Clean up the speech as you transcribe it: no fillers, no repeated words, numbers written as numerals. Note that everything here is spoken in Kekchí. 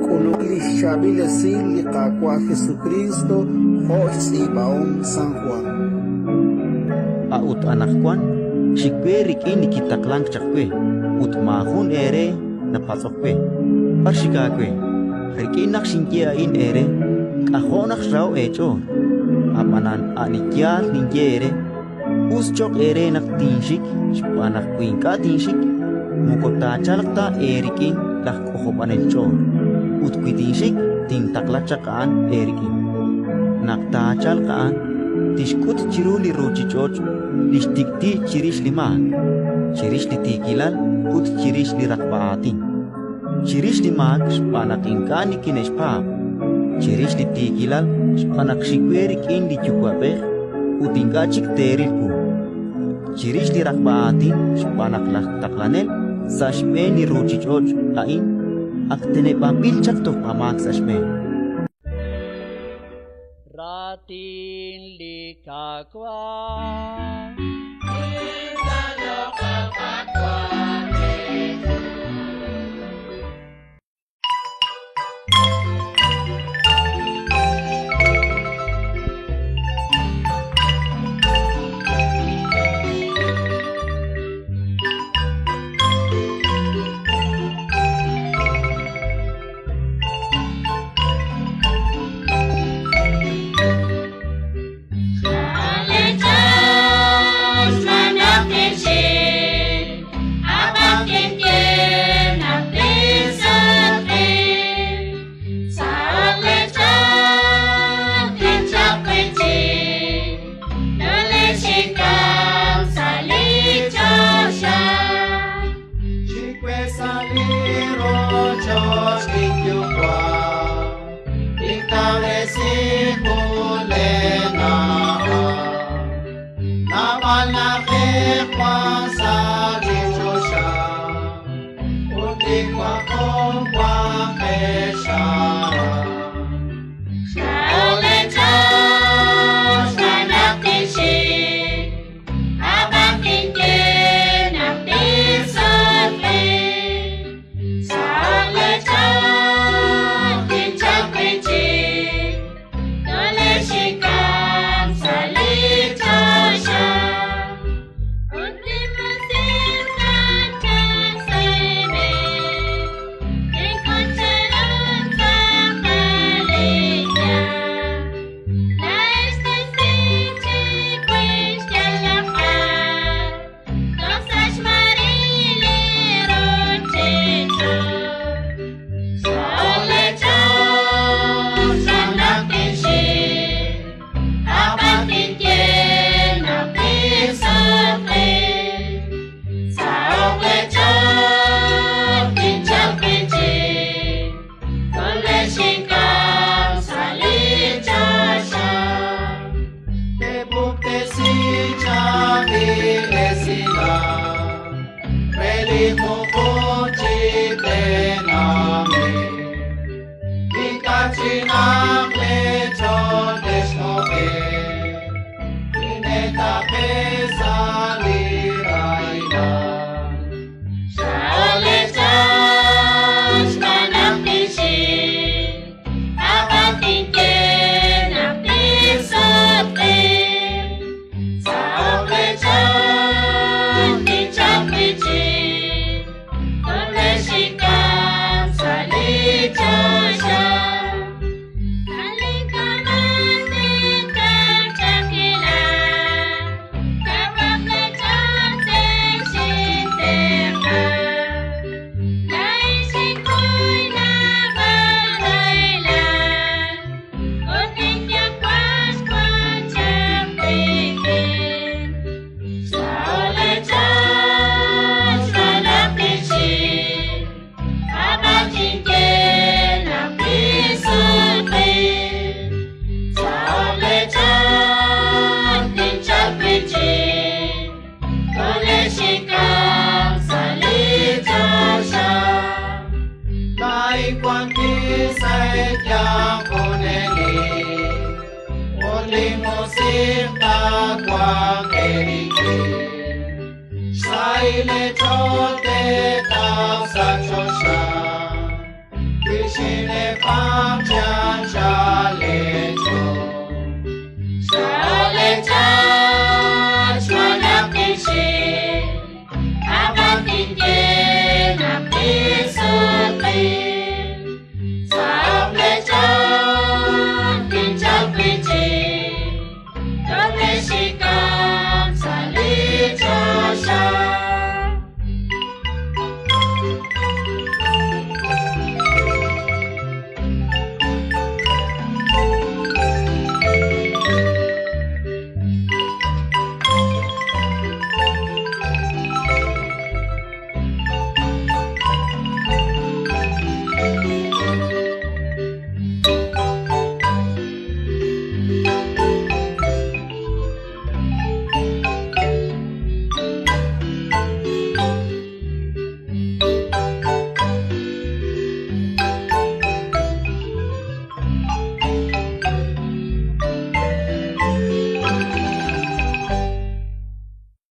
K'uluk li xchaab'il esil li Qaawa' Jesukriist jo' xtz'iib'ahom San Jwan. A'ut anaqwan xik we rik'in li kitaqlank chaq we, ut maajun eere napatz'ok we: B'ar xik aawe? Rik'in naq xinye a'in eere, k'ajo' naq xraho'k eech'ool. Ab'anan a' li yaal ninye eere: Us cho'q eere naq tinxik xb'aan naq wi ink'a' tinxik, moko taachalq ta eerik'in laj K'ojob'anel ch'ool; ut wi tinxik, tintaqla chaq a'an eerik'in. Naq taachalq a'an, tixk'ut chiru li ruuchich'och' li xtik'ti' chirix li maak, chirix li tiikilal ut chirix li raqb'a aatin. Chirix li maak xb'aan naq ink'a' nikine'xpaab', chirix li tiikilal xb'aan naq xik we rik'in li Yuwa'b'ej ut ink'a' chik teeril wu, chirix li raqb'a aatin xb'aan naq laj taqlanel sa' xb'een li ruuchich'och' a'in ak teneb'anb'il chaq tojb'amaak sa' xb'een. Raatin li Qaawa'.